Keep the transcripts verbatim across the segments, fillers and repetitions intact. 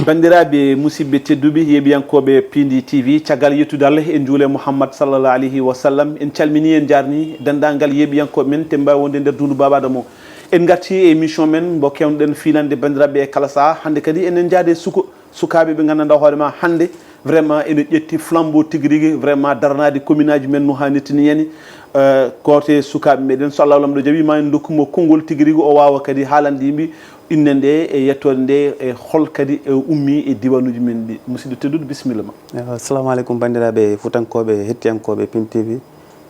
Banndiraaɓe, musidɓe tedduɓe, yeeɓiyankooɓe Pindi T V, caggal yettude Allah e njuule Muhammad sallallahu alayhi wa sallam, en calminii, en njaarnii denndaangal yeeɓiyankooɓe men te mbaawi wonde nder duundu Baaba Adama o. En ngartii e émission men mbo keewno-ɗen fiilande banndiraaɓe e kala sahaa. Hannde kadi enen njaade suko, sukaaɓe ɓe nganndanɗaa hoore ma hannde vraiment ene ƴetti flambeau tigi rigi, vraiment daranaade commune aji men no haanirta ni yani. Eh, gooto e sukaaɓe meɗen, so Allah Laamɗo jaɓi, ma en ndokku mo konngol tigi rigi, o waawa kadi haalande yimɓe innde nde e yettoode nde e hol kadi e ummi e diwaanuuji men ɗi. Musidɗo tedduɗo, bisimilla ma. Ewa, assalamu aleykum banndiraaɓe fuutankooɓe, hettiyankooɓe Pin T V.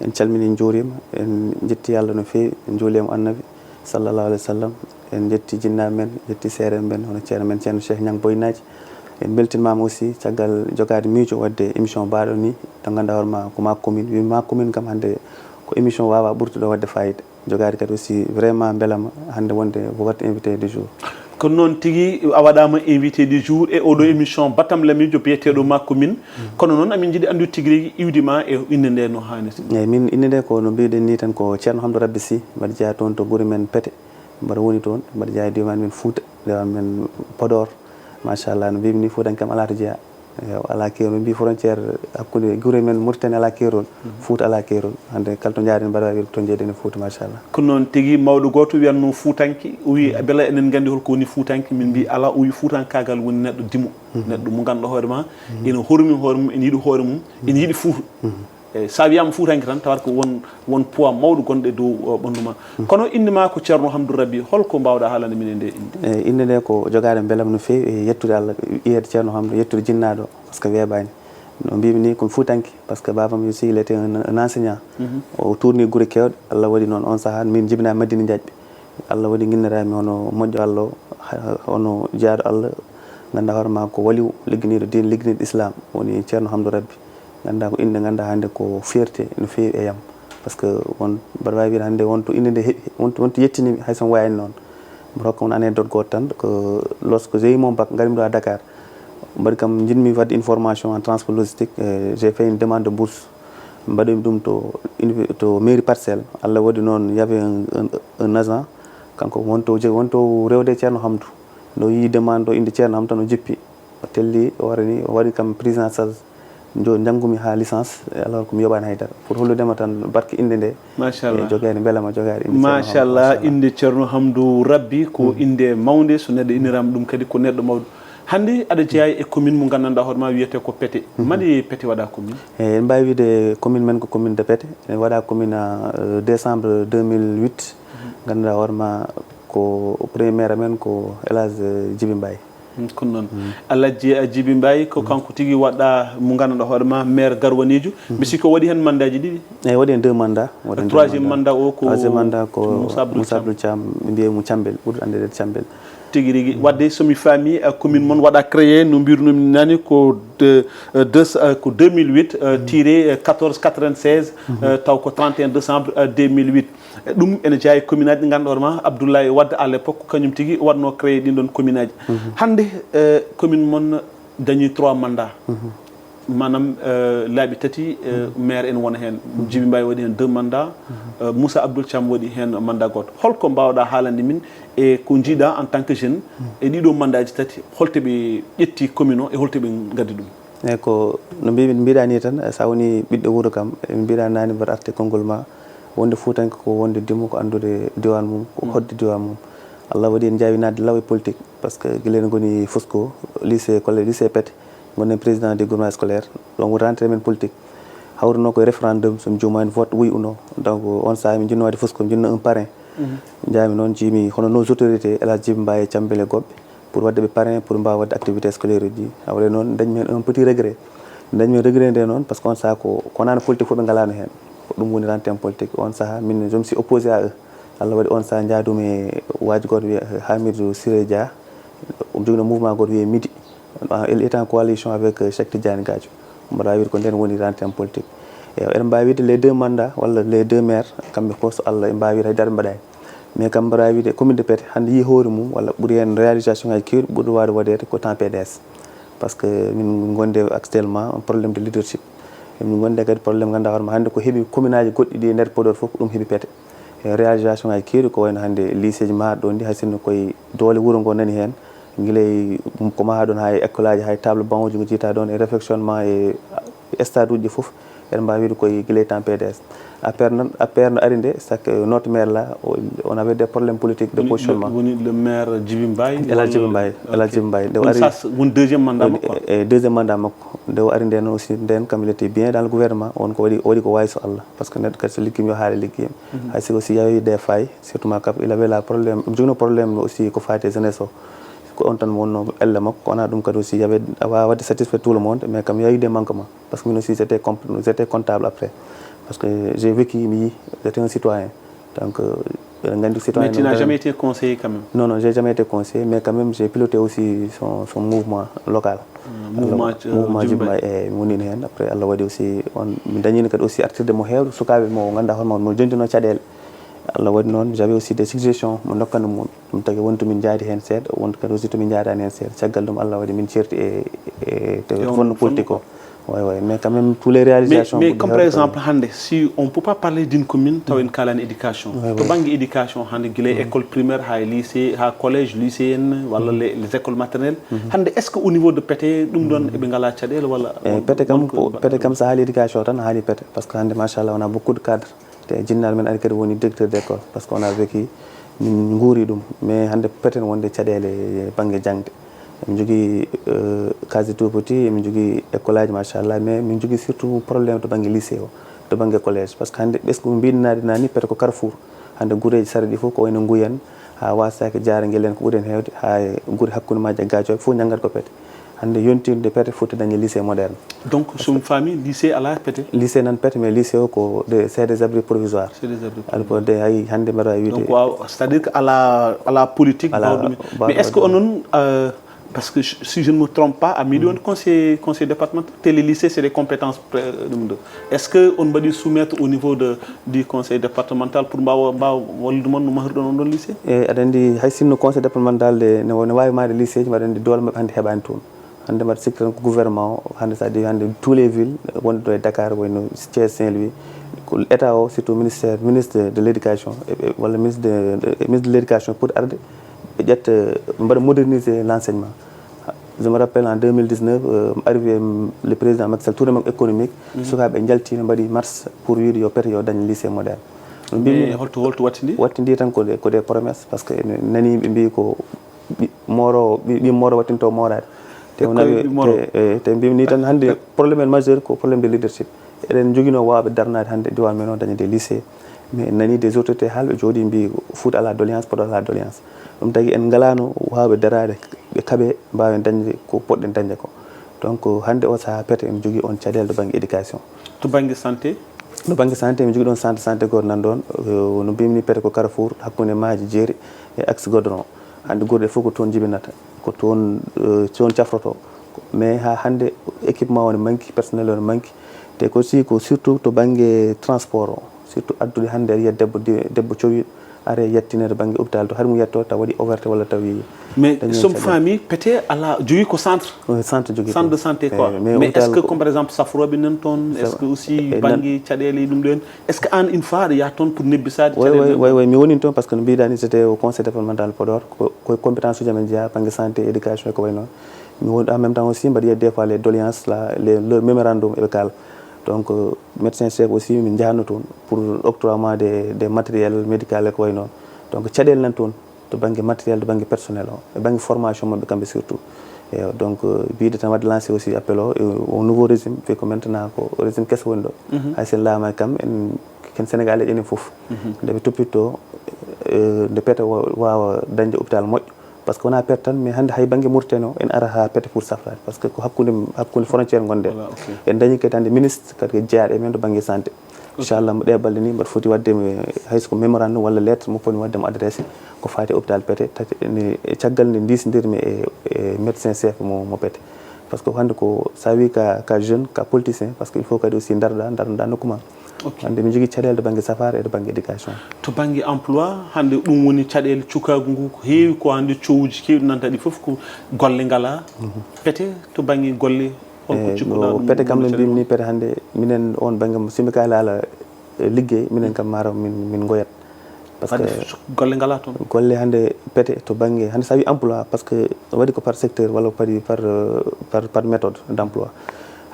En calminii, en njuuriima, en njetti Allah no feewi, en njuulii e mo Annabi sallallahu alayhi wa sallam. En njetti jinnaaɓe men, njetti seereeɓe men, hono ceerno men, ceerno Cheikh Niang Boy Naaji. En mbeltinimaama aussi caggal jogaade miijo waɗde émission mbaaɗo ni, to ngannduɗaa hoore ma ko ma commune. Wi ma commune kam hannde ko émission waawaa ɓurtude waɗde faayiida. Jogaade kadi aussi vraiment mbelama hannde wonde ko waɗde invité du jour. Kono noon tigi a waɗaama invité du jour e oɗo émission Batam Lamiijo biyeteeɗo ma commune. Kono noon amin njiɗi anndude tigi rigi iwdi ma e innde nde no haanirta. Eyi, min innde nde ko no mbiɗen ni tan ko Ceerno Hamdou Rabbi Sy, mbaɗa jeyaa toon to gure men Pete, mbaɗa woni toon, mbaɗa jeyaa e diiwaan men Fuuta, diiwaan men Podor. Machallah, no mbimi ni Fuutanke kam alaa to jeyaa. Ewa, alaa keerol, ɓe mbi frontière hakkunde gure men Mauritanie alaa keerol, Fuuta alaa keerol. Hannde kala to njaaren mbaɗa waawi wiide to njeeyɗen e Fuuta, machallah. Ko noon tigi, mawɗo gooto wiyatno Fuutanke, o wi, "Bela enen nganndi holko woni Fuutanke?" Min mbi, "Alaa." O wi, "Fuutankaagal woni neɗɗo dimo, neɗɗo mo ngannduɗaa hoore ma, ene hormi hoore mum, ene yiɗi hoore mum, ene yiɗi Fuuta." Eyi, so a wiyaama Fuutanke tan, tawata ko won, won poids mawɗo gonɗo e dow, o, ɓanndu ma. Kono innde ma ko Ceerno Hamdou Rabbi, holko mbaawɗaa haalande min e nde innde? Eyi, innde nde ko jogaade mbelam no feewi e yettude Allah, wiyeede Ceerno Hamdou, yettude jinnaaɗo, par ce que weeɓaani. No mbimi ni, ko mi Fuutanke, par ce que baabam aussi, il était un, un enseignant. O tourni gure keewɗe, Allah waɗi noon on sahaa, min jibinaa Madina Njaƴɓe. Allah waɗi nginniraami hono moƴƴo Allah o, ha-, hono jeyaaɗo Allah, ngannduɗaa hoore ma ko waliw, ligginiiɗo diine, ligginiiɗo Islam, woni Ceerno Hamdou Rabbi. Ngannduɗaa ko innde, ngannduɗaa hannde ko fierté no feewi e yam. Par ce que won, mbaɗa waawi wiide hannde won to innde nde heɓi, won to, won to yettinimi, hay so mi wayaani noon. Mboɗo hokka on anecdote gooto tan, ko lorsque j'ai eu mon bac, ngarmi ɗo à Dakar. Mbaɗi kam, njiɗmi waɗde une formation en transport logistique, eh, j'ai fait une demande de bourse. Mbaɗimi ɗum to univer-, to mairie Parcelles. Allah waɗi noon, y avait un, un, un agent, kanko won to je-, won to rewde Ceerno Hamdou. No yii demande o, innde Ceerno Hamdou tan o jippi. O telli, o warani, o waɗi kam prise en charge. Njo-, njanngumi haa licence, alors ko mi yoɓaani hay dara. Pour holludema tan barke innde nde. Machallah. E jogaade mbelam, jogaade innde Ceerno Hamdou. Machallah, machallah. Innde Ceerno Hamdou Rabbi ko innde mawnde, so neɗɗo inniraama ɗum kadi ko neɗɗo mawɗo. Hannde aɗa jeyaa e commune mo nganndanɗaa hoore ma wiyetee ko Pete. Mande Pete waɗaa commune? Eyi, en mbaawi wiide commune men ko commune de Pete. En waɗaa commune en, euh, décembre deux mille huit. Nganndanɗaa hoore ma ko premier maire men ko El Hadj, euh, Djiby Mbaye. Mm, kono noon. Alhaji, eh, Djiby Mbaye, ko kanko tigi waɗɗaa mo nganndanɗaa hoore ma, maire garwaniijo. Mi sikki o waɗi heen mandaaji ɗiɗi. Eyi, waɗi heen deux mandats. Waɗi heen deux mandats. Troisième mandat o ko Moussa Abdoul Thiam. Troisième mandat ko Moussa Abdoul Thiam, ɓe mbiyee mo Thiambel, ɓurɗo anndeede Thiambel. Tigi rigi. Waɗde so mi faami, eh, commune mon waɗaa créé, no mbirunoomi naane, ko de, eh, deux, eh, ko deux mille huit, eh, tiré, eh, quatorze quatre-vingt-seize, eh, taw ko trente et un décembre, eh, deux mille huit. E ɗum ene jeyaa e commune aji ɗi ngannduɗaa hoore ma, Abdoulaye Wade à l'époque, kañum tigi waɗno créé ɗin ɗon commune aji. Hannde, eh, commune mon dañi trois mandats. Maanaam, eh, laabi tati, eh, maire ene wona heen. Djiby Mbaye waɗi heen deux mandats, eh, Moussa Abdoul Thiam waɗi heen mandat gooto. Holko mbaawɗaa haalande min e ko njiiɗaa en tant que jeune e ɗiɗo mandaaji tati, holto ɓe ƴetti commune o e holto ɓe ngaddi ɗum? Eyi, ko no mbi-, mbiɗa ni tan, so a woni ɓiɗɗo wuro kam, mbiɗa naane mbaɗa arte konngol ma, wonde Fuutanke ko wonde dimo, ko anndude diiwaan mum, ko hoɗde diiwaan mum. Allah waɗi en njaawi naatde law e politique, par ce que gila en ngoni Fusco, lycée, collège, lycée Pete, ngonɗen président des groupements scolaires, ɗon woni rentrée men politique. Hawruno ko e référendum, so mi juumaani, vote oui ou non. Donc, on sahaa min njiɗno waɗde Fusco, min njiɗno un parrain. Njaami noon, njiimi hono nos autorités, El Hadj Djiby Mbaye, Thiambel e goɗɓe, pour waɗde ɓe parrain, pour mbaawa waɗde activité scolaire uji ɗi. Hawre noon, dañmi heen un petit regret. Dañmi regret nde noon, par ce que on sahaa ko, ko wonano politique fof ɓe ngalaano heen. Ko ɗum woni rentrée en politique. On sahaa, min, je me suis opposé à eux. Allah waɗi on sahaa njaadumi e waaji gooto wiyee Hamidou Siré Dia. Omo jogino mouvement gooto wiyee Midi. Ah, il était en coalition avec, euh, Cheikh Tidiane Gadio. Mbaɗa wiide ko nden woni rentrée en politique. E, eɗen mbaawi wiide les deux mandats walla les deux maires, kamɓe fof so Allah, en mbaawi wiide hay dara ɓe mbaɗaani. Mais kam mbaɗa wiide commune de Pete hannde yii hoore mum walla ɓuri heen réalisation ngaji keewɗi ɓurɗo waawde waɗeede ko temps P D S. Par ce que min ngonde actuellement un problème de leadership. Min ngonde kadi problème ngannduɗaa hoore ma hannde ko heɓi commune aji goɗɗi ɗi e nder Podor fof ko ɗum heɓi Pete. E réalisation ngaji keewɗi ko wayno hannde lycée ji maaɗo ɗon ɗi hay sinno koye doole wuro ngo nani heen. Gila e ko maha ɗon, haa e école aji, haa e table banc uji ko jiyta ɗon, e réfectionnement, e stade uji fof, eɗen mbaawi wiide koye gila e temps P D S. A P R noon, A P R no ari nde, chaque, notre maire là, on avait des problèmes politiques de positionnement. Woni le maire Djiby Mbaye. El Hadj Djiby Mbaye, El Hadj Djiby Mbaye. Nde o ari, woni deuxième mandat makko. E deuxième mandat makko. Nde o ari nde noon aussi, nden kam il était bien dans le gouvernement, on ko waɗi, o waɗi ko wawi so Allah. Parce que neɗɗo kadi so liggiima yo haale liggiima. Hay si aussi yawi des failles, surtout ma kap, il avait la problème, joginoo problème aussi ko faati e jeunesse o. Ko on tan mo wonno elle makko, ko wona ɗum kadi aussi, il y avait, a wawa wadde satisfait tout le monde, mais kam il y a eu des manquements. Parce que min aussi, j'étais comp-, j'étais comptable après. Parce que j'ai vécu, mi yii, j'étais un citoyen. Donc, euh, eɗen nganndi citoyen. Mais tu n'as jamais été conseiller quand même? Non, non, j'ai jamais été conseiller, mais quand même, j'ai piloté aussi son, son mouvement local. Mouvement, euh, Djiby Mbaye. Eyi, mi woni heen. Après, Allah waɗi aussi, on, mi dañiino kadi aussi artirde mo heewde sukaaɓe mo ngannduɗaa hoore makko, mo jontinoo caɗeele. Allah waɗi noon, j'avais aussi des suggestions mo ndokkatnoo mum. Ɗum tagi won to min njaadi heen seeɗa, won kadi aussi to min njaadaani heen seeɗa. Caggal ɗum, Allah waɗi min ceerti e, e, e fonds politique o. Oui, oui, mais quand même, tous les réalisations. Mais, mais comme par exemple, hannde, si on ne peut pas parler d'une commune, taw en kaalani éducation. To bannge éducation, hannde, gila école primaire, haa lycée, haa collège, lycée en, walla les, les écoles maternelles. Hannde, est-ce que au niveau de Pete, ɗum ɗon, eɓe ngala caɗeele walla? Eh, Pete kam, ko, Pete kam, so haali éducation tan, haali Pete. Parce que hannde, machallah, on a beaucoup de cadres. Te jinnaaɗo men ari kadi woni directeur d'école, parce que on a vécu, min nguuri ɗum. Mais hannde peten wonde caɗeele bannge jaŋde. Emin njogii, euh, case des tout-petits, emin njogii école aji, machallah, mais min njogii surtout problème to bannge lycée o, to bannge collège. Parce que hannde ɓesngu mbiɗen naade nani, Pete ko carrefour. Hannde gureeji sara ɗi fof ko wayno Nguyen, haa Wassaake, Jaara Ngelen, ko ɓuri heen heewde, haa e gure hakkunde majje e Gaacoɓe, fof njanngat ko Pete. Hannde yontirde Pete foti dañde lycée moderne. Donc, so mi faami, lycée alaa Pete? Lycée nan Pete, mais lycée o ko de, c'est des abris provisoires. C'est des abris provisoires. Alors, ko de, hay hannde mbaɗa wiide. Donc, waaw, c'est-à-dire que alaa, alaa politique. Alaa bawɗo ɗum. Mais est-ce que onon, euh, parce que si je ne me trompe pas, a miɗo on conseil, conseil départemental, te les lycées, c'est des compétences, euh, ɗum ɗo. Est-ce que on mbaɗi soumettre au niveau de, du conseil départemental pour mbaawa, mbaawa wallude mon no mahruɗon on ɗon lycée? E, aɗa anndi, hay sinno conseil départemental de, ne, ne waawi mahde lycée ji, mbaɗa anndi doole maɓɓe hannde heɓaani toon. Hannde mbaɗa sikki tan ko gouvernement o, hannde, c'est-à-dire hannde tous les villes, wonde ɗo e Dakar, wayno Thiès, Saint-Louis, ko état o, surtout ministère, ministre de l'éducation, e, e, walla ministre de, de, ministre de l'éducation pour arde, ɓe ƴetta, ɓe mbaɗa moderniser l'enseignement. Je me rappelle en deux mille dix-neuf, euh, arrivé, euh, le président Macky Sall, tournée makko économique, sukaaɓe njalti no mbaɗi marche pour wiide yo Pete yo dañ lycée moderne. Mais holto, holto wattindi? Wattindi tan ko des, ko des promesses, parce que en nani ɓe mbi ko ɓi-, mooro, ɓi-, ɓi mooro wattinto mooraade. Te wona ɓi-, te, eh, te mbimi ni tan hannde problème majeur ko problème de leadership. Eɗen njoginoo waawɓe darnaade hannde diiwaan men o dañde lycée. Mais en nani des autorités haalɓe jooɗi mbi Fouta à la doléance, Podor à la doléance. Ɗum tagi en ngalaano waawɓe daraade, ɓe kaɓe mbaawen dañde ko poɗɗen dañde ko. Donc, hannde o sahaa Pete en njogii on caɗeele to bannge éducation. To bannge santé? To bannge santé, min njogii ɗon centre santé gooto nan ɗon, euh, no mbimmi Pete ko carrefour hakkunde maaji jeeri e axe goudron. Hannde gure ɗe fof ko toon jibinata, ko toon, euh, toon cafroto. Mais haa hannde équipement o ne manque, personnel o ne manque. Te ko si ko surtout to bannge transport o, surtout addude hannde aɗa yiya debbo de-, debbo cowi are yettinede bannge hôpital to, hari mum yetto taw waɗi ouverte walla tawi. Mais so mi faami, Pete alaa, jogii ko centre? Oui, centre jogii. Centre de santé quoi. Mais est-ce que comme par exemple safrooɓe nan toon, est-ce que aussi bannge caɗeele e ɗum ɗon, est-ce que aan une fois aɗa yaha toon pour nebbisaade caɗeele? Oui, oui, mi woni toon parce que no mbiɗa ni, c'était au conseil départemental Podor, ko, ko compétence uji amen jeyaa, bannge santé, éducation e ko wayi noon. Mi woni en même temps aussi mbaɗa des fois les doléances là, les, leur mémorandum eɓe kaala. Donc, euh, médecin chef aussi, min njahatno toon pour octroi des, des matériels médical e ko wayi noon. Donc, caɗeele nan toon to bannge matériel, to bannge personnel o, e bannge formation maɓɓe kamɓe surtout. Eyo, donc, euh, mbiɗe tan waɗde lancé aussi appel o, e, au nouveau régime, vu que maintenant ko régime keso woni ɗo. Hay sen laamaaki kam, en, ken Sénégalais enen fof. Nde ɓe toppitto, euh, nde Pete wa-, waawa dañde hôpital moƴƴo. Parce que wona Pete tan, mais hannde hay bannge Mauritanie o, en ara haa Pete pour safraade. Parce que ko hakkunde, hakkunde frontière ngonɗen. Voilà, ok. En dañi kadi hannde ministre, kadi ko jeyaaɗo e men to bannge santé. Ok. Inchallah, mo ɗee balɗe ni, mbaɗa foti waɗde mi, hay so ko mémorandum walla lettre mo poni waɗde mo adressé, ko faati e hôpital Pete, tati, ni, e caggal nde ndiisondirmi e, e médecin chef mo, mo Pete. Parce que hannde ko, so a wi ka, ka jeune, ka politicien, parce que il faut kadi aussi ndaroɗa, ndaroɗa nokku ma. Ok. Hannde mi jogii caɗeele to bannge safara e to bannge éducation. To bannge emploi, hannde ɗum woni caɗeele cukaagu ngu, ko heewi ko hannde cowuji keewɗi nanta ɗi fof ko golle ngalaa. Pete to bannge golle, holko cikkuɗaa ɗum? Pete kam no mbimmi, Pete hannde minen on bannge, so mi kaali haala, eh, liggey, minen kam maaro min, min ngoyat. Parce que golle ngala toon. Golle hannde pete to bannge, hannde so a wi emploi, parce que waɗi ko par secteur walla par, par, par, par méthode d' emploi.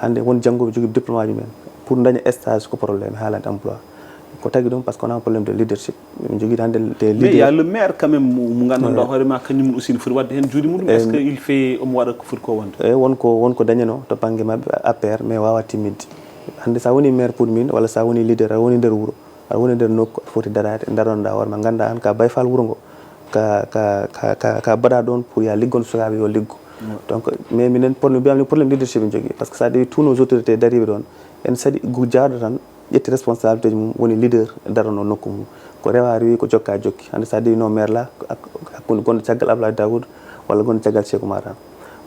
Hannde won janngo ɓe jogii diplôme aji men, pour daña stage ko problème, haalande emploi. Ko tagi ɗum, parce que wona problème de leadership. Ɓe jogii hannde des leaders. Mais il y a le maire quand même, mo ngannduɗaa hoore ma, kañum aussi ne foti waɗde heen juuɗe mum. Est ce que il fait, omo waɗa ko foti ko wonde? E won ko, won ko dañanoo to bannge maɓɓe, A P R, mais waawa timminde. Hannde so a woni maire pour min, walla so a woni leader, a woni nder wuro, aɗa woni nder nokku, aɗa foti daraade, ndaronoɗaa hoore ma, nganndaa aan ka Baye Fall wuro ngo, ka, ka, ka, ka, ka mbaɗa ɗoon pour ya liggon sukaaɓe yo liggo. Donc, mais minen, problème, mbiyami ni, problème leadership en jogii. Parce que so a ƴeewi tous nos autorités dariiɓe ɗoon, en saɗi gu jaaɗo tan, ƴetti responsabilité mum, woni leader, darano nokku mum. Ko rewa rewi, ko jokka jokki. Hannde so a ƴeewi no maire la, hakkunde gonɗo caggal Abdoulaye Daoud walla gonɗo caggal Cheikh Oumar Anne.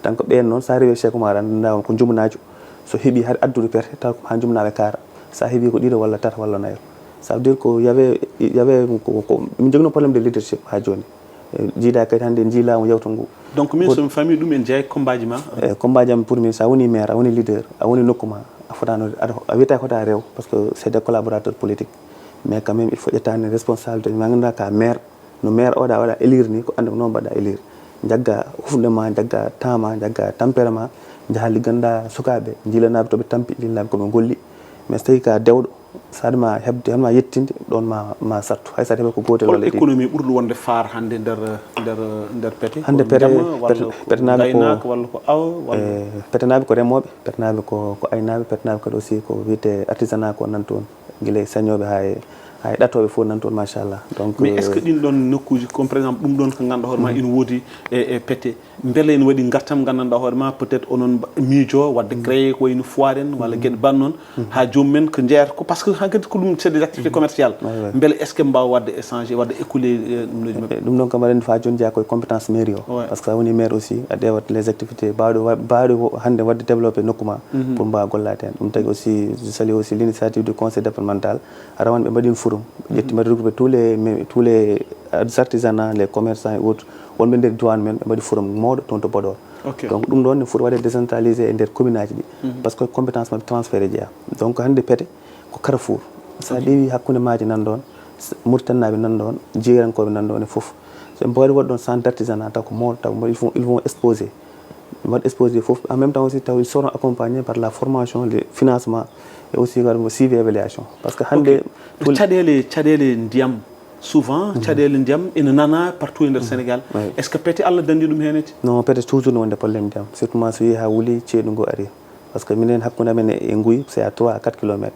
Donc ɓeen noon, so a rewi Cheikh Oumar Anne, ndawa ko jumnaajo. So heɓi haɗa addude perte, taw ko haa jumnaaɓe kaara. So a heɓi ko ɗiɗo walla tata walla nayo. Ça veut dire ko y avait, y avait ko, ko, min jogino problème de leadership haa jooni. E, jiidaa kadi hannde en njii laamu yawtu ngu. Donc min so mi faami ɗum, en jeyaa e combat ji ma? E, combat ji am pour min, so a woni maire, a woni leader, a woni nokku ma, a fotaano, aɗa, a wiyata ko ta rew, parce que c'est des collaborateurs politiques. Mais quand même, il faut ƴettaade responsabilité. Ma ngannduɗaa ka maire, no maire oɗa waɗa élire ni, ko annde ko noon mbaɗa élire. Njagga hufnde ma, njagga temps ma, njagga tempérament, njaha ligganɗa sukaaɓe, njiilanaaɓe to ɓe tampi, njiilanaaɓe ko ɓe ngolli. Mais so tawi ka dewɗo, so haɗi ma heɓde, haɗi ma yettinde, ɗoon ma, ma sattu. Hay so a heɓa ko gootel walla ɗiɗi. Hol économie ɓurɗo wonde faar hannde nder, nder, nder pete? Hannde pete, pete, petenaaɓe ko, walla ko awo, walla? Eh, petenaaɓe ko remooɓe, petenaaɓe ko, ko aynaaɓe, petenaaɓe kadi aussi ko wiyetee artisanat ko nan toon. Gila e sañooɓe haa e, haa e ɗatooɓe fof nan toon, machallah. Donc, mais est ce que, euh, ɗin ɗoon nokkuuji, comme par exemple ɗum ɗoon ko ngannduɗaa hoore ma ina woodi e, e pete, mbele ene waɗi ngartam nganndanɗaa hoore ma, peut être onon mba-, miijo waɗde créé ko wayno foire en walla geɗe ban noon, haa joomum en ko jeeyata ko, parce que hankadi ko ɗum c'est des activités commerciales. Ouais, ouais. Mbele est ce que mbaawa waɗde échange, waɗde écoulé, euh, ɗum ɗoji maɓɓe? E, ɗum ɗoon kam aɗa anndi faa jooni jeyaa koye compétence mairie o. Ouais. Parce que a woni maire aussi, a ƴeewat les activités baawɗe wa-, baawɗe wo-, hannde waɗde développé nokku ma pour mbaawa gollaade heen. Ɗum tagi aussi, je salue aussi l'initiative du conseil départemental. A rawan ɓe mbaɗi forum, ɓe ƴetti, mbaɗi regroupé tous les, mais tous les, euh, artisanats, les commerçants et autres, wonɓe nder diwan men, ɓe mbaɗi forum mawɗo toon to Podor. Ok. Donc ɗum ɗoon ne foti waɗde décentralisé e nder commune aji ɗi. Parce que compétence maɓɓe transféré jeyaa. Donc hannde pete ko carrefour. So a ƴeewi hakkunde maaje nan ɗoon, s-, Mauritanienaaɓe nan ɗoon, Jiirankooɓe nan ɗoon e fof. So ɓe mbaɗi waɗde ɗoon centre d'artisanat, taw ko mawɗo, taw ils vont, ils vont exposer. Ɓe mbaɗa exposé fof. En même temps aussi, taw ils seront accompagnés par la formation, le financement et aussi kadi mo suivi évaluation. Parce que hannde, ok, caɗeele, caɗeele ndiyam, souvent, caɗeele ndiyam ene nana partout e nder Sénégal. Oui. Est ce que pete Allah danndi ɗum heen ete? Non, pete toujours no wonde problème ndiyam. Surtout ma so yehi haa wuli, ceeɗu ngu ari. Parce que minen hakkunde amen e, e Nguy, c'est à trois à quatre kilomètres.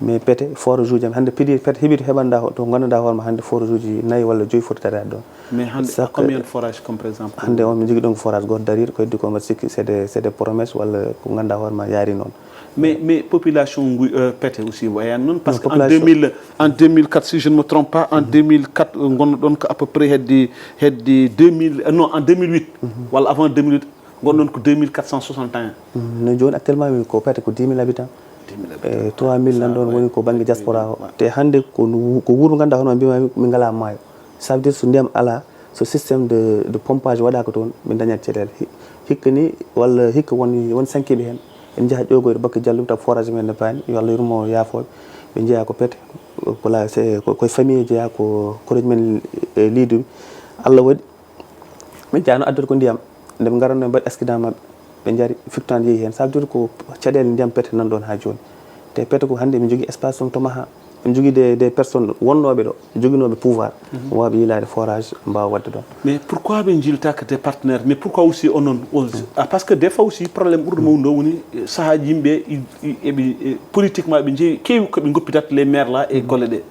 Mais pete, forage uji am, hannde pidi, pete heɓi to heɓanɗa ho-, to ngannduɗaa hoore ma hannde forage uji nayi walla joyi foti daraade ɗoon. Mais hannde, combien de forages comme par exemple? Hannde on, mi jogii ɗoon ko forage gooto dariiɗo, ko heddi ko mbaɗa sikki, c'est des, c'est des promesses walla ko ngannduɗaa hoore ma yaari noon. Mais, mais population Nguy, euh, pete aussi wayani noon, parce que en population deux mille, en deux mille quatre, si je ne me trompe pas, en deux mille quatre, euh, ngonno ɗoon ko à peu près heddi, heddi deux mille, euh, non, en deux mille huit, walla avant deux mille huit, ngonɗon ko deux mille quatre cent soixante et un. Mm, no jooni actuellement min ko pete ko dix mille habitants. Dix mille habitants. E trois mille nan ɗoon woni ko bannge diaspora o. Te hannde ko nu-, ko wuro ngannduɗaa hono mbiymi min ngalaa maayo. Ça veut dire so ndiyam alaa, so système de, de pompage waɗaaka toon, min dañat caɗeele. Hi-, hikka ni, walla hikka won, won sankiiɓe heen. En njaha ƴoogoyde bakke Jalluɓe, taw forage men ne paani, yo Allah yurmo yaafooɓe. Ɓe njeyaa ko pete, ko la, c'est, ko, koye famille jeyaa, ko koreeji men, e, liiduɓe. Allah waɗi, ɓe njaano addude ko ndiyam, nde ɓe ngaranno ɓe mbaɗi accident maɓɓe, ɓe njari, firtaande yehi heen. Ça veut dire ko caɗeele ndiyam pete nan ɗoon haa jooni. Te pete ko hannde min njogii espace on to Maha, min njogii des, des personnes wonnooɓe ɗo, joginooɓe pouvoir, waawɓe yiilaade forage, mbaawa waɗde ɗoon. Mais pourquoi ɓe njiltaaka des partenaires? Mais pourquoi aussi onon, on, ah, parce que des fois aussi problème ɓurɗo mawnude o woni, eh, sahaaji yimɓe i-, i-, eɓe, eh, politiquement ɓe njeeyi keewi ko ɓe ngoppitat les maires là e golle ɗe.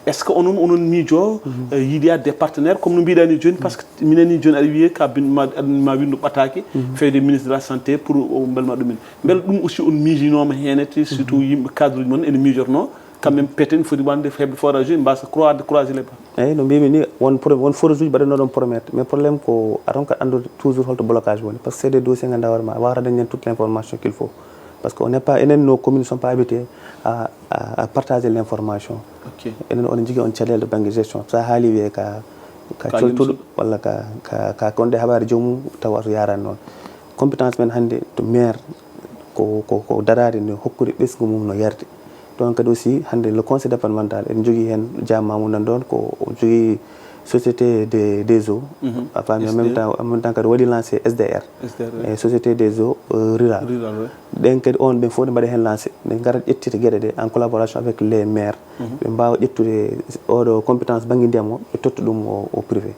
Est ce que onon, onon miijo, eh, yiiloyaade des partenaires comme no mbiɗa ni jooni, parce que minen ni jooni aɗa wiyee ka bin-, ma, aɗa, ma winndo ɓataake, fewde ministre de la santé pour o mbelma ɗumen. Mbele ɗum aussi on miijinooma heen ete, surtout yimɓe cadre uji mon ene miijornoo, quand même pete ne foti wonde heɓde forage uji, mbasa croiser, croiser les bras. Eeyi, no mbiymi ni, won pro-, won forage uji mbaɗanoo ɗoon promettre, mais problème ko a ronkat anndude toujours holto blocage woni, parce que c'est des dossiers ngannduɗaa hoore ma, a waawata dañde heen toute l'information qu'il faut. Parce que on n'est pas, enen, nos communes ne sont pas habitués à, à, à partager l'information. Ok. Enen oɗon njogii on caɗeele to bannge gestion. So a haali wiyee ka, ka coltuɗo walla ka, ka, ka konɗe haɓaade joomum tawa to yaarani noon. Compétence men hannde to maire ko, ko, ko daraade no hokkude ɓesngu mum no yarde. Ɗon kadi aussi hannde le conseil départemental, en jogii heen jaamaamu nan ɗoon, ko o jogii société des des eaux. A faami, en même temps, en même temps kadi waɗi lancé S D R. E société des eaux, euh, rural. Ɗen kadi on ɓen fof ne mbaɗa heen lancé, ɓe ngara ƴettita geɗe ɗe en collaboration avec les maires. Ɓe mbaawa ƴettude oɗo compétence bannge ndiyam o, ɓe totta ɗum au au privé.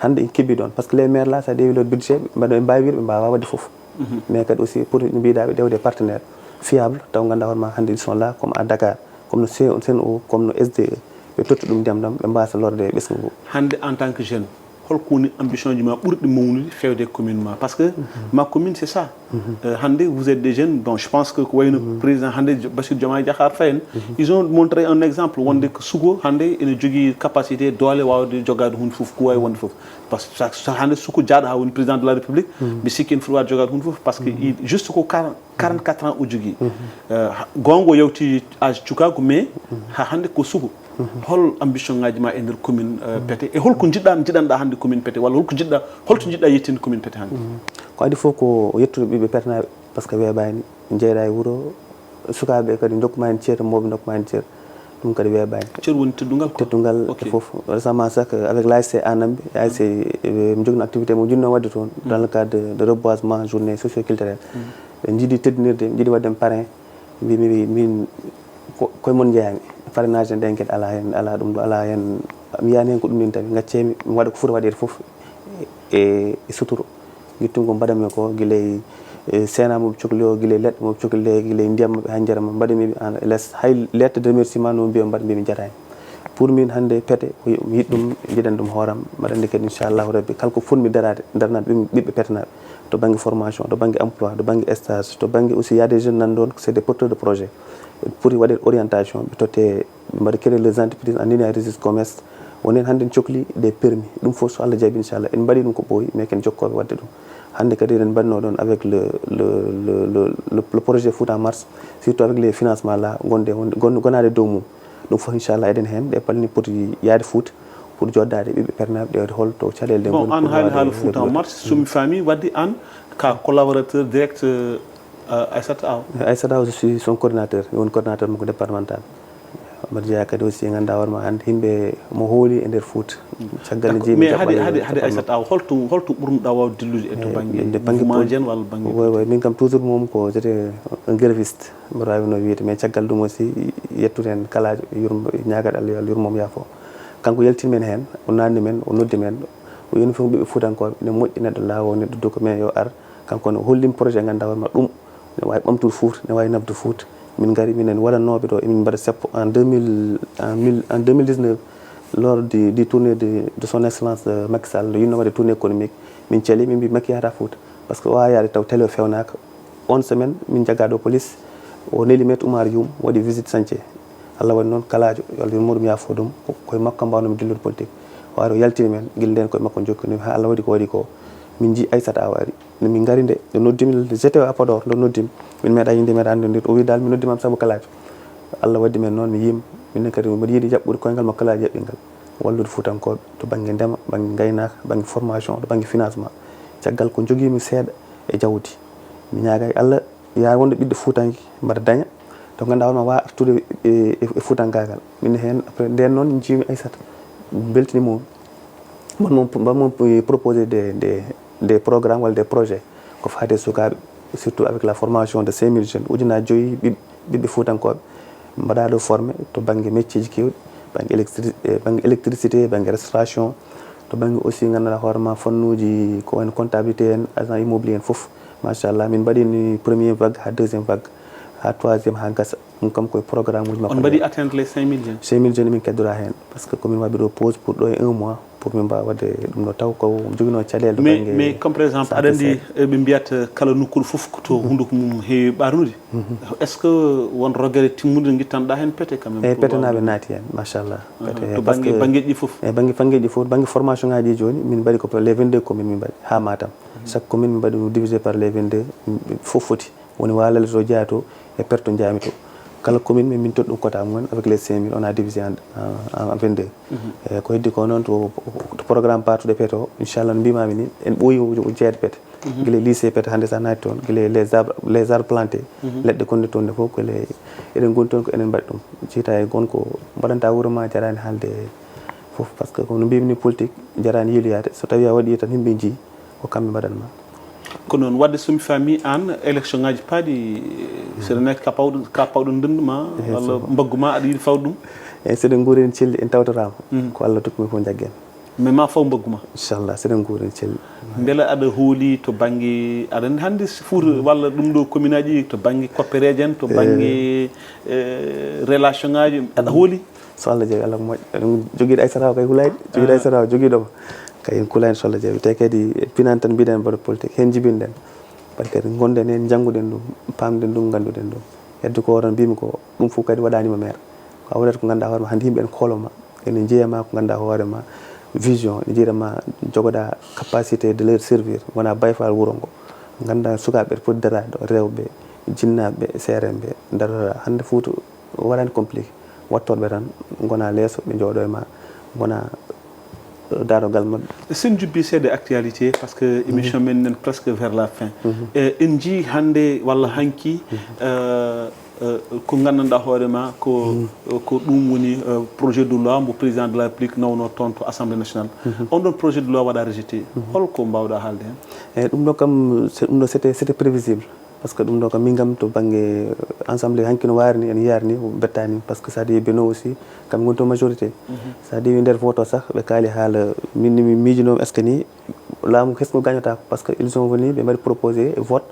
Hannde en keɓii ɗoon, parce que les maires là, so a ƴeewi leur budget, ɓe mbaɗa, ɓe mbaawi wiide ɓe mbaawaa waɗde fof. Mais kadi aussi pour no mbiɗa, ɓe ƴeewa des partenaires fiables, taw ngannduɗaa hoore ma hannde ils sont là comme à Dakar, comme no C- C N O, comme no S D E, ɓe totta ɗum ndiyam ɗam, ɓe mbasa lorde ɓesngu ngu. Hannde, en tant que jeune, holko woni ambition ji ma ɓurɗi mawnude fewde e commune ma? Parce que ma commune, c'est ça. Euh, hannde, vous êtes des jeunes, donc je pense que ko wayno président hannde, Bassirou Diomaye Diakhar Faye en, ils ont montré un exemple, wonde ko suko hannde ene jogii capacité, doole, waawde jogaade huunde fof, ko waawi wonde fof. Parce que sa- sa- hannde suko jaaɗo haa woni président de la République, mi sikki ene foti waawde jogaade huunde fof, parce que il- juste ko quarante quarante-quatre ans o jogii. Euh, ha- goonga, o yawti âge cukaagu, mais haa hannde ko suko. Hol ambition ngaji ma e nder commune, euh, Pete, e holko njiɗɗa, njiɗanɗa hannde commune Pete, walla holko njiɗɗa, holto njiɗɗa yettinde commune Pete hannde? Ko adii fof ko yettude ɓiɓɓe Petenaaɓe, parce que weeɓaani, njeyɗa e wuro, sukaaɓe kadi ndokkuma heen ceer, mawɓe ndokkuma heen ceer, ɗum kadi weeɓaani. Ceer woni teddungal quoi. Teddungal e fof. Récemment sax, avec l'A S C Anambe, A S C, eh, mi jogno activité mo jiɗno waɗde toon, dans le cadre de, de reboisement, journée socio-culturelle. Ɓe njiɗi teddinirde, njiɗi waɗde parrain. Mbimi min ko, koye mon njeyami. Parrainage en ɗen kadi alaa heen, alaa ɗum ɗo, alaa heen. Mi yiyaani heen ko ɗum ɗin tawi. Ngaccee mi, mi waɗa ko foti waɗeede fof e, e suturo. Ngittumi ko mbaɗanmi ko, gila e, e seenaa mo ɓe cokli o, gila e leɗɗe mo ɓe cokli ɗe, gila e ndiyam maɓɓe haa njaram, mbaɗanmi ɓe en les, hay lettre de remerciement no mbiya mbaɗa, mbimi jaraani. Pour min hannde Pete, ko mi yiɗi ɗum, njiɗan ɗum hooram, mbaɗa anndi kadi inchallahu rabbi, kala ko fotmi daraade, darnat ɓiɓɓe Petenaaɓe, to bannge formation, to bannge emploi, to bannge stage, to bannge aussi, il y a des jeunes nan ɗoon, c'est des porteurs de projet. Pour waɗe orientation, ɓe totte, ɓe mbaɗa créer les entreprises en lien avec registre commerce. Woni heen hannde en cokli des permis. Ɗum fof so Allah jaɓi inchallah, en mbaɗi ɗum ko ɓooyi, mais ken jokkooɓe waɗde ɗum. Hannde kadi eɗen mbaɗnoo ɗoon avec le, le, le, le, le, le projet Fouta Mars, surtout avec les financements là, gonde, gonde, gonaade dow mum. Ɗum fof inchallah eɗen heen, ɗe palni poti yaade Fouta pour joɗɗaade ɓiɓɓe Petenaaɓe, ƴeewde hol to caɗeele ɗe ngoni. Bon, an haali haala Fouta Mars, so mi faami, waɗde an ka collaborateur direct, euh, Aissata Aw. Aissata Aw, je suis son coordinateur, mi woni coordinateur makko départemental. Mbaɗa jeyaa kadi aussi, ngannduɗaa hoore ma hannde, yimɓe mo hooli e nder Fouta. Caggal ne jiimi mais hade, hade, hade Aissata Aw, holto, holto ɓurnuɗa waawde dillude e to bannge mouvement jeune walla bannge politique? Wi, wi, min kam toujours moom ko j'étais un gréviste. Mboɗo waawino wiyde, mais caggal ɗum aussi, yettude heen kalaajo, yurmo, ñaagaade Allah yo Allah yurmo mo, yaafo. Kanko yaltini men heen, o naatni men, o noddi men, o yoni fof ɓiɓɓe Fuutankooɓe, ne moƴƴi neɗɗo laawoo, neɗɗo duko, mais yo ar, kanko ne o hollimi projet ngannduɗaa hoore ma ɗum, ne waawi ɓamtude Fuuta, ne waawi nafde Fuuta. Min ngari, minen waɗannooɓe ɗo, emin mbaɗa seppo en deux mille, en mille, en deux mille dix-neuf, lors du, du tournée de, de son excellence, euh, Macky Sall, no yinno waɗde tournée économique, min cali, min mbi Macky yahata Fuuta, parce que o waawaa yahde taw télé o fewnaaka. On semaine, min njaggaa ɗo police, o neli Maître Oumar Youm, waɗi visite chantier. Allah waɗi noon kalaajo, yo Allah yurmo ɗum, yaafo ɗum, ko, koye makko kam mbaawnomi dillude politique. O ari o yaltini men, gila ndeen koye makko jokkinomi, haa Allah waɗi ko waɗi ko. Min njii Aissata Aw ari. Nde min ngari nde, nde noddimi, j'étais à Podor, nde noddimi. Min meeɗaa yinde, meeɗaa anndude, o wi dal, mi noddimaama sabu kalaajo. Allah waɗi men noon, mi yiima. Min ne kadi, mboɗo yiɗi jaɓɓude koyngal mo kalaajo jaɓɓi ngal. Wallude Fuutankooɓe to bannge ndema, bannge ngaynaaka, bannge formation, to bannge financement. Caggal ko njogiimi seeɗa e jawdi. Mi ñaagay Allah, yaa wonde ɓiɗɗo Fuutanke mbaɗa daña, to ngannduɗaa hoore ma waawa artude e, e, e Fuutankaagal. Min heen, après, ndeen noon, njiimi Aissata, mbeltini mum. Mbaɗ mum, mbaɗ mum proposé des, des, des programmes walla des projets ko faati e sukaaɓe, surtout avec la formation de cinq mille jeunes, ujunaaji joyi ɓiɓ-, ɓiɓɓe Fuutankooɓe, mbaɗaa ɗo formé to bannge métier ji keewɗi, bannge électri-, eh, bannge électricité, bannge restauration, to bannge aussi ngannduɗaa hoore ma fannuuji ko wayno comptabilité en, agent immobilier en fof. Machallah, min mbaɗi ni premier vague haa deuxième vague, haa troisième haa gasa. Ɗum kam koye programme uji makko. On mbaɗi atteindre les cinq mille jeunes? Cinq mille jeunes min keddoraa heen, parce que ko min waɗi ɗo pause pour ɗo e un mois, pour min mbaawa waɗde ɗum ɗo, taw ko joginoo caɗeele to bannge. Mais, mais comme par exemple, aɗa anndi, eh, ɓe mbiyata kala nokkuɗo fof ko to hunnduko mum heewi ɓarnude. Est-ce que won rogere timmunde nde ngittanɗaa heen Pete quand même? Eeyi, Petenaaɓe naati heen, machallah. Pete, to bannge, banngeeji ɗi fof? Eeyi, bannge, banngeeji ɗi fof, bannge formation ngaaji ɗi jooni, min mbaɗi ko les vingt-deux communes min mbaɗi, haa Matam. Chaque commune min mbaɗi ɗum divisé par les vingt-deux, fof foti. Woni Waalel to jeyaa to e Pete to njaami to. Kala commune, min, min totti ɗum quota mum en avec les cinq mille, on a divisé en, en, en vingt-deux. Eeyi, ko heddi ko noon to, to programme partout de Pete o, inchallah, no mbiimaami ni, en ɓooyi o, o jeeyde Pete. Gila e lycée Pete hannde so a naati toon, gila e les arbres, les arbres plantés, leɗɗe gonɗe toon ɗe fof, ko les, eɗen ngoni toon ko enen mbaɗi ɗum. Jiita e gon ko mbaɗanta wuro ma jaraani haalde fof, par ce que ko no mbimi ni, politique jaraani yiiloyaade. So tawi a waɗi tan, yimɓe njii, ko kamɓe mbaɗan ma. Ko noon waɗde, so mi faami aan, élection ngaji paaɗi, seɗa nekk ka pawɗo ka pawɗo ndundu ma walla mbaggu ma, aɗa yiɗi fawde ɗum? Eyi, seɗen nguuri en celli, en tawtoraama. Ko Allah tokki mi fof, njaggen. Mais ma faw mbaggu ma. Inchallah, seɗen nguuri en celli. Mbele aɗa hooli to bannge, aɗa anndi hannde si Fuuta walla ɗum ɗo commune aji, to bannge koppereeje en, to bannge relation ngaji, aɗa hooli? So Allah jaɓi, Allah ko moƴƴo. Eɗen jogiiɗo Aissata o kay hulaani, jogiiɗo Aissata o jogiiɗo ma kay en kulaani, so Allah jaɓi. Te kadi pinaan tan mbiɗen mbaɗa politique, heen njibinɗen. Par ce que ngonɗen heen, njannguɗen ɗum, paamɗen ɗum, ngannduɗen ɗum. Hedde ko tan mbimi ko, ɗum fof kadi waɗaani ma maire. Ko a waɗata ko ngannduɗaa hoore ma, hannde yimɓe en koolo ma, ene njeeya ma ko ngannduɗaa hoore ma, vision, ene njeeya ma jogoɗaa capacité de leur servir, ngona Baye Fall wuro ngo. Ngannduɗaa sukaaɓe ɓe poti daraade ɗo, rewɓe, jinnaaɓe, seerenɓe, darora. Hannde Fuuta waɗaani compliqué. Wattooɓe tan ngona leeso, ɓe njooɗo e ma, ngona daarogal maɓɓe. Sen jubbi seeɗa actualité, par ce que émission men nen presque vers la fin. Eh, en njii hannde walla hanki, eh, eh, ko nganndanɗaa hoore ma ko, ko ɗum woni, eh, projet de loi mbo président de la République nawno toon to Assemblée nationale. On ɗon projet de loi waɗa rejeté. Holko mbaawɗaa haalde heen? Eyi, ɗum ɗo kam, c'est, ɗum ɗo c'était, c'était prévisible. Par ce que ɗum ɗo kam, min kam, to bannge, euh, ensemble hanki no waari ni, ene yaari ni, bettaani. Par ce que so a ƴeewi Benno aussi, kamɓe ngoni to majorité. So a ƴeewi nder vote o sah, ɓe kaali haala, min ni mi miijinoomi est-ce que ni laamu kesngu gañotaako. Par ce que ils sont venus, ɓe mbaɗi proposé vote,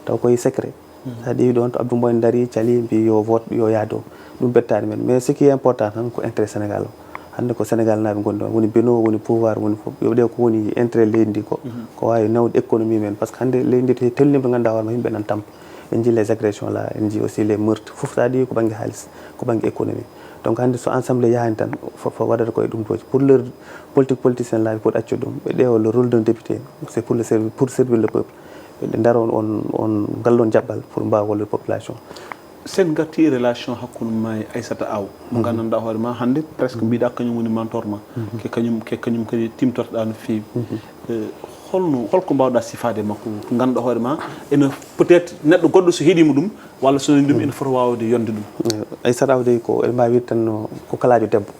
taw koye secret. So a ƴeewi ɗoon to Abdou Mboy daari, cali, mbi yo vote, yo yah dow. Ɗum bettaani men. Mais ce qui est important tan ko intérêt Sénégal o. Hannde ko Sénégal naaɓe ngoni ɗoon, woni Benno, woni pouvoir, woni fof. Yo ɓe ƴeew ko woni intérêt leydi ndi ko, ko waawi nawde économie men. Par ce que hannde leydi ndi to tellima to ngannduɗaa hoore ma yimɓe nan tampa. En njii les agressions là, en njii aussi les meurtres. Fof so a ƴeewi ko bannge haalis, ko bannge économie. Donc hannde so ensemble yahaani tan, fof, fof waɗata ko e ɗum ɗooji. Pour leur politique politicien laaɓi poti accude ɗum. Ɓe ƴeewa le rôle d'un député, c'est pour le servir, pour servir le peuple. Ɓe ndaara on, on, on ngalla on jaɓɓal pour mbaawa wallude population. Sen ngarti e relation hakkunde ma e Aissata Aw, mo nganndanɗaa hoore ma hannde presque mbiɗa kañum woni mentor ma, ke kañum, ke kañum kadi timtortoɗaa no feewi. Eh, holno, holko mbaawɗaa sifaade e makko, ko ngannduɗaa hoore ma, ene peut-être neɗɗo goɗɗo so heɗiima ɗum walla so nani ɗum ene fota waawde yonde ɗum? Eh, Aissata Aw dey ko, eɗen mbaawi wiide tan no, ko kalaajo debbo.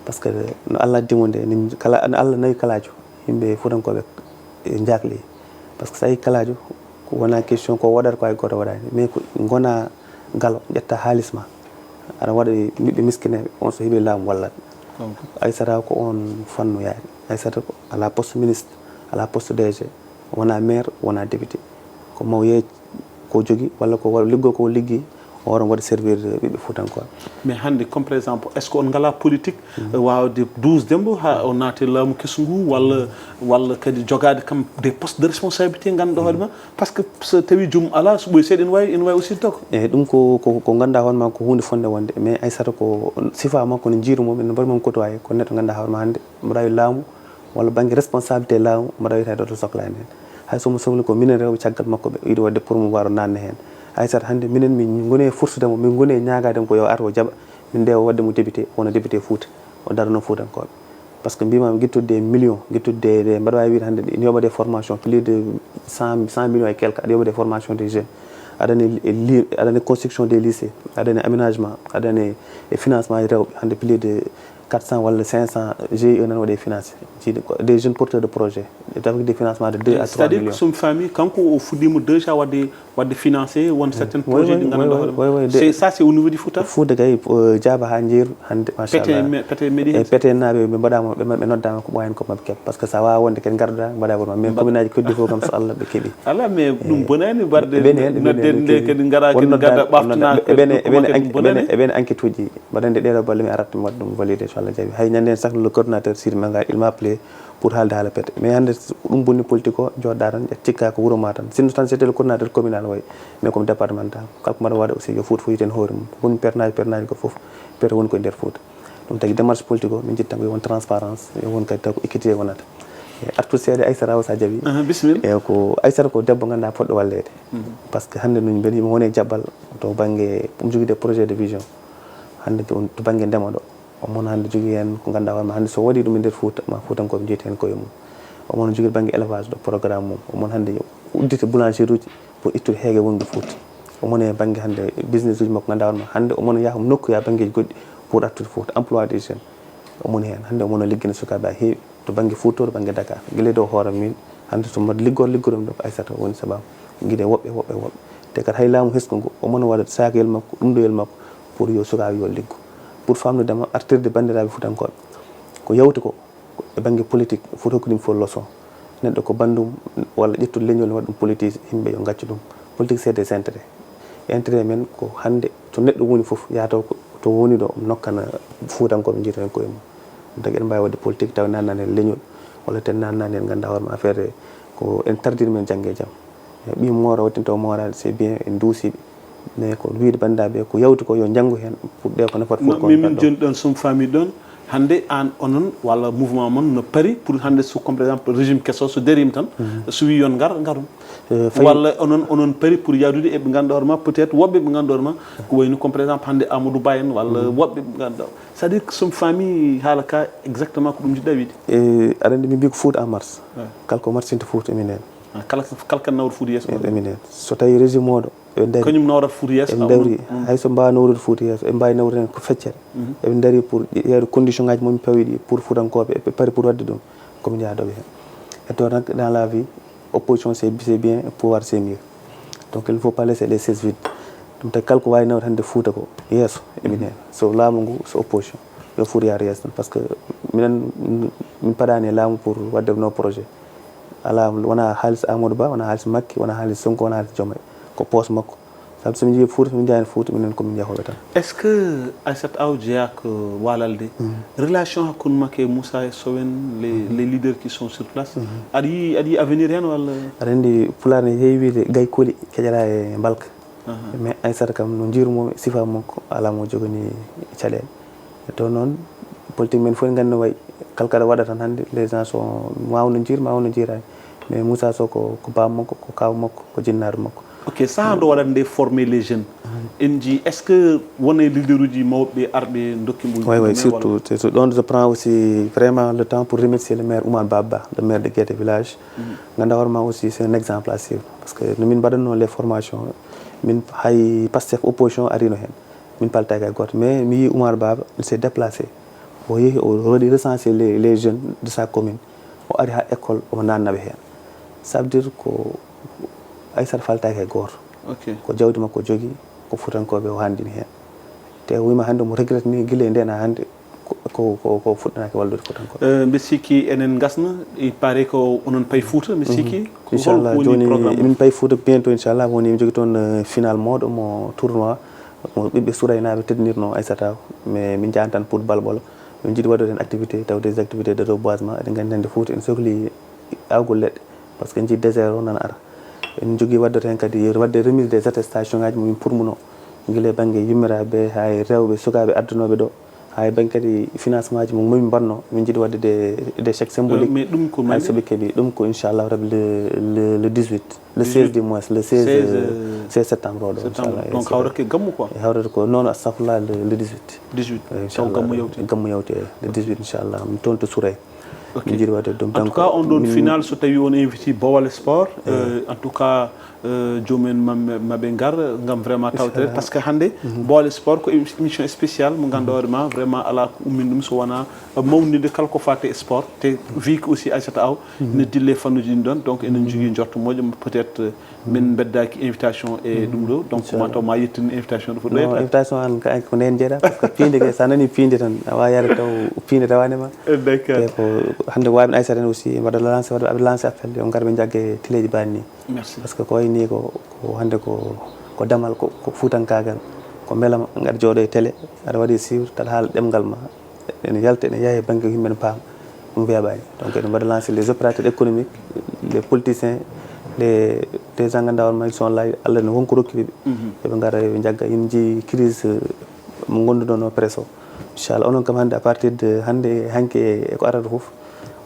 Par ce que no Allah addi mo nde, ni kala, no Allah nawi kalaajo, yimɓe Fuutankooɓe njaakli. Par ce que so a yii kalaajo, ko wona question ko waɗata ko hay gooto waɗaani. Mais ko ngona ngalo, ƴetta haalis ma, aɗa waɗa e ɓiɓɓe miskineeɓe, on so heɓi laamu wallat. Aissata ko on fannu yaari. Aissata ko alaa poste ministre, alaa poste D G, wona maire, wona député. Ko maw yeeƴ ko jogii, walla ko wa-, liggoo ko liggii, o waɗa waɗa servir ɓiɓɓe Fuutankooɓe. Mais hannde, comme par exemple, est-ce que on ngalaa politique, eh, waawde duusde mbo haa o naata e laamu kesu ngu, walla, walla kadi jogaade kam des postes de responsabilité ngannduɗaa hoore ma? Par ce que so tawii joomum alaa, so ɓooyi seeɗa ene waawi, ene waawi aussi dogde. Eyi, ɗum ko, ko, ko ngannduɗaa hoore ma ko huunde fotnde wonde. Mais Aissata ko sifaa makko no njiiru mum, no mbaɗi mum côtoyé, ko neɗɗo ngannduɗaa hoore ma hannde, mbaɗa e laamu, walla bannge responsabilité laamu, mbaɗa wiyata ɗo to soklaani heen. Hay so mo sohli ko minen rewɓe caggal makko ɓe yiɗi waɗde promouvoir o naatna heen. Aissata hannde minen min ngoni e forsude mo, min ngoni e ñaagaade mo ko yo ar o jaɓa, min ndewa waɗde mo député, wona député Fuuta, o darano Fuutankooɓe. Par ce que mbiimaami guittudde e million, guittudde e, mbaɗa waawi wiyde hannde ina yoɓa des formations plus de cent, cent millions et quelques, aɗa yoɓa des formations des jeunes. Aɗa andi e li-, aɗa andi construction des lycées, aɗa andi aménagement, aɗa andi e financement e rewɓe, hannde plus de quatre cents walla cinq cents G I E nana waɗe financé. Jiiɗi ko des jeunes porteurs de projet, avec des financements de deux à trois millions. C'est-à-dire que so mi faami, kanko o fuɗɗiima déjà waɗde, waɗde financé won certains projets ɗi ngannduɗaa hoore ma. C'est, ça, c'est au niveau du Fouta? Fouta kay, euh, jaaba haa njeeru hannde, machallah. Pete me-, pete meeɗi heen? Pete naaɓe ɓe mbaɗaama, ɓe, ɓe noddaama ko ɓooyaani ko maɓɓe keɓa. Par ce que so a waawaa wonde kadi ngarduɗaa, mbaɗaa ko ma. Mais commune aji keddi fof kam so Allah ɓe keɓi. Alaa, mais ɗum bonaani waɗde nodde nde kadi ngara kadi ngadda ɓaftana. Eɓene, eɓene enquête uji. Mbaɗande ɗeɗo balle mi arat mi waɗa ɗum validé so Allah jaɓi. Hay ñande en sah le coordinateur Sir Manga, il m'a appelé pour haalde haala pete. Mais hannde ɗum bonni politique o, jooɗɗa tan, cikka ko wuro ma tan. Sinno tan c'était le coordinateur communal way, mais comme départemental. Kala ko mbaɗa waɗa aussi yo Fuuta fof yitan hoore mum. Woni perte naji, perte naji ko fof, perte woni koye nder Fuuta. Ɗum tagi démarche politique o, min jiɗi tan ko yo won transparence, yo won kadi taw ko équité wonata. E artude seeɗa Aissata Aw so a jaɓi. Aha, bisimilla. E ko Aissata ko debbo ngannduɗaa poɗɗo walleede. Par ce que hannde min mbelii mo woni e jaɓɓal to bannge, omo jogii des projets de vision. Hannde to, to bannge ndema ɗo. Omon hannde jogii heen ko ngannduɗaa hoore ma hannde so waɗii ɗum e nder Fuuta, ma Fuutankooɓe njiyta heen koye mum. Omon jogii bannge élevage ɗo programme mum. Omon hannde uddita boulangerie uji pour ittude heege wonɓe Fuuta. Omo e bannge hannde business uji makko, ngannduɗaa hoore ma hannde omo yaha nokku, yaha banngeeji goɗɗi pour artude Fouta, emploi des jeunes. Omo heen hannde, omo liggina sukaaɓe haa heewi to bannge Fouta, to bannge Dakar. Gila dow hoore min, hannde so mbaɗa liggor, liggor ɗum ɗo ko Aissata woni sababu. Gila woɓɓe, woɓɓe, woɓɓe. Te kadi hay laamu hesɗo ngu, omo waɗa saakayel makko, ɗumɗoyel makko pour yo sukaaɓe yo liggo. Pour famnude ma artirde banndiraaɓe Fuutankooɓe. Ko yawti ko, e bannge politique, fof hokkude ɗum fof leçon. Neɗɗo ko banndum walla ƴettude leñol waɗa ɗum politique, yimɓe yo ngaccu ɗum. Politique, c'est des intérêts. Intérêt men ko hannde to neɗɗo woni fof, yahata ko to woni ɗo, nokkana Fuutankooɓe njiyta heen koye mum. Ɗum tagi eɗen mbaawi waɗde politique taw naatnaani heen leñol, walla ten naatnaani heen, ngannduɗaa hoore ma affaire ko en tardini men jannge e jam. Ɓiy moora waɗtinta o mooraade, c'est bien, en nduusi ɓe. Mais ko wiyde banndiraaɓe ko yawti ko yo njanngu heen, pour ɓe ko nafata. Fof ko min, min joni ɗon, sum famille ɗon, hannde aan onon walla mouvement mon no pari pour hannde so, comme par exemple, régime keso so darima tan, so wi yon ngar, ngarun? Walla onon, onon pari pour yahdude e ɓe ngannduɗaa hoore ma, peut-être woɓɓe ɓe ngannduɗaa hoore ma, ko wayno comme par exemple hannde Amadou Ba en walla woɓɓe ɓe ngannduɗaa. C'est-à-dire que sum famille haala ka exactement ko ɗum njiɗɗa wiide? E aɗa anndi min mbi ko Fouta en marche. Kala ko marchinte Fouta eminen. Ah, kala, kala kan nawra Fouta yeeso. Eminen. So tawi régime oɗo, eɓe ndari. Kañum nawrata Fouta yeeso, eɓe ndari. Hay so mbaawa nawrude Fouta yeeso, eɓe mbaawi nawrude heen ko feccere. Eɓe ndari pour ƴeewde condition ngaji momin pawi ɗi pour Fuutankooɓe, eɓe pari pour waɗde ɗum. Komin yaha doga heen. Et to nak, dans la vie, opposition c'est, c'est bien, pouvoir c'est mieux. Donc il ne faut pas laisser les chaises vides. Ɗum tagi kala ko waawi nawde hannde Fouta ko yeeso, eminen. So laamu ngu, so opposition, yo Fouta yaar yeeso tan. Parce que minen, min paɗaani e laamu pour waɗde no projet. Alaa, wonaa haalis Amadou Ba, wonaa haalis Macky, wonaa haalis Sonko, wonaa haalis Diomaye. Ko poos makko. Sabu so min njii Fouta, so min njaani Fouta, minen ko min yahooɓe tan. Est-ce que Aissata Aw jeyaa ko waalalde? Relation hakkunde makko e Moussa Sow en, les, les leaders qui sont sur place? Aɗa yii, aɗa yii avenir heen walla? Aɗa anndi Pulaar ne heewi wiyde gay koli keƴataa e mbalka. Mais Aissata kam no njiirumi mo, sifa makko alaa mo joganii caɗeele. To noon, politique men fof en nganndi no wayi. Kala kaɗa waɗa tan hannde, les gens sont, ma won no njiir, ma won no njiiraani. Mais Moussa Sow ko, ko baaba makko, ko kaaw makko, ko jinnaaɗo makko. Ok, sahaa nde waɗata nde former les jeunes. En njii, est-ce que won e leader uji mawɓe arɓe ndokki mo? Oui, oui, surtout, surtout. Donc je prends aussi vraiment le temps pour remercier le maire Oumar Baba, le maire de Guédé village. Ngannduɗaa hoore ma aussi, c'est un exemple à suivre. Parce que no min mbaɗatnoo les formations, min hay Pastef opposition arino heen. Min paltaaki hay gooto, mais mi yii Oumar Baba, il s'est déplacé. O yehi, o waɗi recenser les, les jeunes de sa commune. O ari haa école, omo naatna ɓe heen. Ça veut dire ko Aissata faltaaki hay gooto. Ok. Ko jawdi makko o jogii, ko Fuutankooɓe o haandini heen. Te o wiima hannde omo regrettini gila e ndeen haa hannde ko, ko, ko, ko fuɗɗanaaki wallude Fuutankooɓe. Eh, mbiɗa sikki enen ngasna, il paraît ko onon payi Fouta, mbiɗa sikki. Ko holko woni programme? Inchallah, jooni emin payi Fouta bientôt, inchallah, woni emin njogii toon, eh, final mawɗo mo tournoi, mo ɓiɓɓe Souraye naaɓe teddinirnoo Aissata Aw. Mais min njahan tan pour bal ɓolo. Min njiɗi waɗde heen activité, taw des activités de reboisement. Eɗen nganndi hannde Fouta ene sokli aawgol leɗɗe, parce que en njii désert o nana ara. En njogii waɗde heen kadi, waɗde remise des attestations ngaji mo min purmunoo, gila e bannge yummiraaɓe, haa e rewɓe, sukaaɓe addunooɓe ɗo, haa e bannge kadi financement ji mo min mbaɗnoo, min njiɗi waɗde des, des chèques symboliques. Euh, mais ɗum ko haa so ɓe keɓi ɗum ko, inchallah rabbi, le, le, le dix-huit, le seize du moins, le seize, euh, seize septembre oɗo, inchallah. Donc hawrata ko gammu quoi. E hawrata ko, non, astafurlah, le, le dix-huit. Dix-huit. Taw inchallah, gammu yawti. Gammu yawti, eh, le dix-huit, inchallah. Mi toon to Souraye. Ok. Min njiɗi waɗde ɗum. En tout cas, on ɗoon final, so tawi on invité Bawal Sport, euh, en tout cas, euh, joomum en ma-, maɓe ngar ngam vraiment tawte. Inchallah. Parce que hannde, Bawal Sport ko émi-, émission spéciale mo ngannduɗaa hoore ma, vraiment alaa ko ummin ɗum so wonaa, euh, mawninde kala ko faati e sport. Te vu que aussi Aissata Aw ne dille fannuuji ɗin ɗoon, donc enen njogii njorto moƴƴo, peut-être, euh, min mbeddaaki invitation e ɗum ɗo, donc ma taw ma yettin invitation ɗo fof ɗo. Non, yetta invitation an ka, ko ndeen jeeɗa, parce que piinde ke, so a nanii piinde tan, a waawaa yahde taw piinde tawaani ma. Eh, d'accord. Te ko hannde waawi Aissata en aussi, mbaɗa lancé, waɗa, aɓe lancé appel, yo ngar ɓe njagge teleeji baaɗi nii. Merci. Parce que ko wayi nii ko, ko hannde ko, ko damal, ko, ko fuutankaagal, ko mbelama, ngaɗa jooɗo e télé, aɗa waɗi suivre, taɗa haala ɗemngal ma. Ene yalta, ene yaha e bannge yimɓe ne paama. Ɗum weeɓaani. Donc, eɗen mbaɗa lancer les opérateurs économiques, les politiciens, les, les gens ngannduɗaa hoore ma, ils sont là, Allah ne won ko rokki ɓe. Eɓe ngara, eɓe njagga, en njii crise, euh, mo ngonnduɗon o presse o. Inchallah, onon kam hannde, à partir de hannde, hanki e ko arata fof,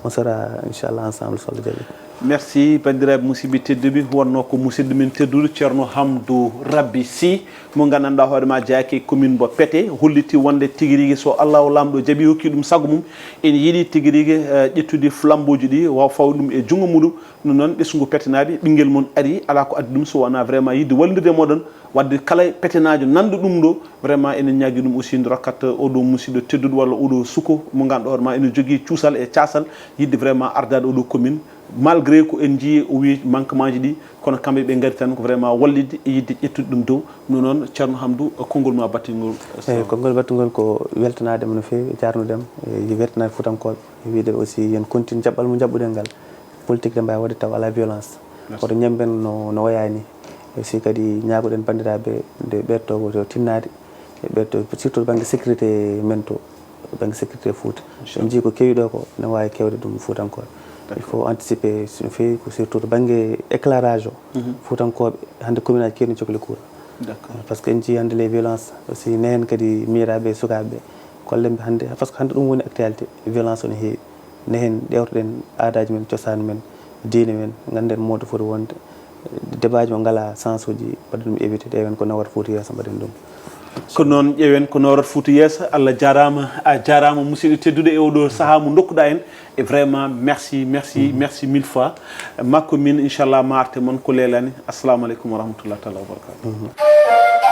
on sera, inchallah, ensemble, so Allah jaɓi. Merci, banndiraaɓe musidɓe tedduɓe. Wonnoo ko musidɗo men tedduɗo Ceerno Hamdou Rabbi Sy, mo nganndanɗaa hoore ma jeyaaki e commune mbo Pete, holliti wonde tigi rigi so Allahu Laamɗo jaɓi hokki ɗum sago mum, ene yiɗi tigi rigi, eh, ƴettude flambeauji ɗi, wawa fawde ɗum e junngo muɗum. Ɗum noon, ɓesngu Petenaaɓe, ɓinngel mon ari, alaa ko addi ɗum so wonaa vraiment yiɗde wallondirde e mooɗon, waɗde kala Petenaajo nanɗo ɗum ɗo, vraiment ene ñaagi ɗum aussi nde rokkat oɗo musidɗo tedduɗo walla oɗo suko mo ngannduɗaa hoore ma ene jogii cuusal e caasal yiɗde vraiment ardaade oɗo commune, malgré ko en njii o wi manquement ji ɗi, kono kamɓe ɓe ngari tan ko vraiment wallitde e yiɗde ƴettude ɗum dow. No noon, Ceerno Hamdou, konngol ma battingol. Eeyi, konngol battingol ko weltanaade mo no feewi, jarnude mo, e weltanaade Fuutankooɓe, e wiyde aussi yo en continue jaɓɓal mo jaɓɓuɗen ngal. Politique ɗe mbaawi waɗde taw alaa violence. Merci. Koto ñemmben no, no wayaani. E aussi kadi ñaagoɗen banndiraaɓe nde ɓeeto ko to tinnaade, e ɓeeto surtout bannge sécurité men to, bannge sécurité Fuuta. Inchallah. En njii ko kewi ɗo ko ne waawi kewde ɗum Fuutankooɓe. Il faut anticiper no feewi ko surtout to bannge éclairage o. Mhm. Fuutankooɓe hannde commune aji keewɗi ne cokli courant. D'accord. Parce que en njii hannde les violences aussi ne heen kadi miñiraaɓe e sukaaɓe ɓe. Kolle mbi hannde, parce que hannde ɗum woni actualité, violence o ne heewi. Ne heen ƴeewtoɗen aadaaji men, cosaan men, diine men, ngannden moɗo foti wonde. Débat ji mo ngalaa sens uji, mbaɗa ɗum éviter, ƴeewen ko nawata Fuuta yeeso, mbaɗen ɗum. Ko noon, ƴeewen ko nawata Fuuta yeeso. Allah jaaraama, a jaaraama musidɗo tedduɗo e oɗo sahaa mo ndokkuɗaa en. E vraiment, merci, merci, merci mille fois. Makko min, inchallah, ma arte mon ko leelani. Assalamu aleykum wa rahmatullahi taala wa barakatuh.